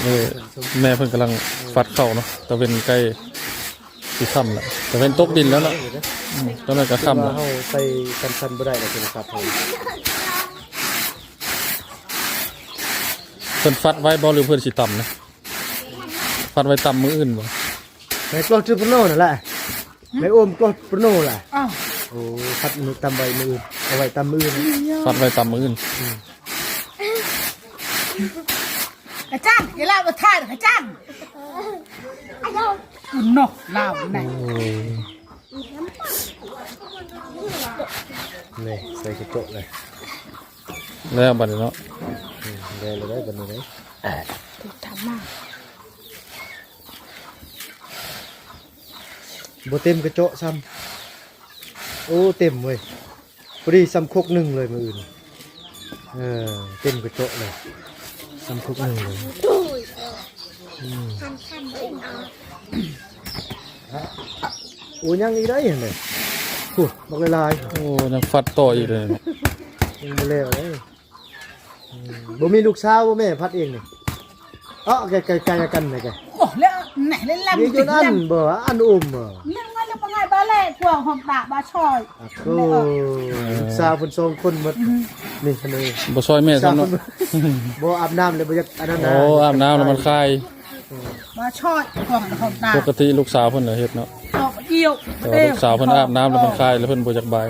ນີ້ແມ່ເພິ່ນກຳລັງຟັດເຂົ້າເນາະ ຕາເວັນໃກ້ຊິຄ່ຳແລ້ວ ຕາເວັນຕົກດິນແລ້ວເນາະ ອືມ ຕອນນັ້ນກໍຄ່ຳແລ້ວ ເຮົາໃສ່ກັນສັ່ນບໍ່ໄດ້ແລ້ວໂທລະສັບເຮົາ ເພິ່ນຟັດໄວ້ບໍ່ ຫຼືເພິ່ນຊິຕຳນະ? ຟັດໄວ້ຕຳມື້ອື່ນບໍ່? ໃນກອດທຣິບໂນນັ້ນແຫຼະ ໃນໂອມກອດທຣິບໂນແຫຼະ ອ້າວ ໂອ້ ຟັດມື້ຕຳໄວ້ມື້ອື່ນ ເອົາໄວ້ຕຳມື້ອື່ນ ຟັດໄວ້ຕຳມື້ອື່ນ ອືມ ກະຈັງ ຢ່າລາວມາຖ່າຍກະຈັງ ອາໂຍ ອຸນເນາະລາວນີ້ ໂອ້ຍ ນີ້ໃສ່ກະໂຈະເລີຍ ແລ້ວບັດນີ້ເນາະ ອືມ ໄດ້ແລ້ວເດີບັດນີ້ເດີ ທຳມາ ບໍ່ເຕັມກະເຈາະຊ້ຳ ໂອ້ ເຕັມເວີຍ ພໍດີຊ້ຳຄົກໜຶ່ງເລີຍມື້ອື່ນ ເອີ ເຕັມກະເຈາະເລີຍ ຊ້ຳຄົກໜຶ່ງເລີຍ ອືມ ໂອ້ ຍັງອີກໄດ໋ຫັ້ນເດ ພຸ້ນ ບັກຫຼາຍໆ ໂອ້ ຍັງຟັດຕໍ່ອີກເລີຍ ຍັງບໍ່ແລ້ວເດ້. ອືມ ບໍ່ມີລູກສາວບໍ່ແມ່ພັດເອງນີ້? ເອາະ ໃກ້ໆກັນນີ້ແກ ໂອ້ ແລ້ວ ແນ່ ແລ້ວລຳ ມີຢູ່ນັ້ນບໍ່ ອັນອຸມບໍ່ ເລື່ອງວ່າເລື່ອງວ່າງ່າຍ ບາແລກວາງຫອມຕາ ບາຊອຍ ອາໂທ ແມ່ອອກ ລູກສາວເພິ່ນສອງຄົນໝົດ ອືຮຶ ນີ້ ນີ້ ບໍ່ຊອຍແມ່ຊ້ຳເນາະ ບໍ່ອາບນ້ຳແລ້ວບໍ່ຢາກອັນນັ້ນນະ ໂອ້ ອາບນ້ຳແລ້ວມັນຄາຍ ບາຊອຍ ກວາງຫອມຕາ ປົກກະຕິລູກສາວເພິ່ນນະເຮັດເນາະ ອອກອຽວ ແຕ່ວ່າລູກສາວເພິ່ນອາບນ້ຳແລ້ວມັນຄາຍ ແລ້ວເພິ່ນບໍ່ຢາກບາຍ.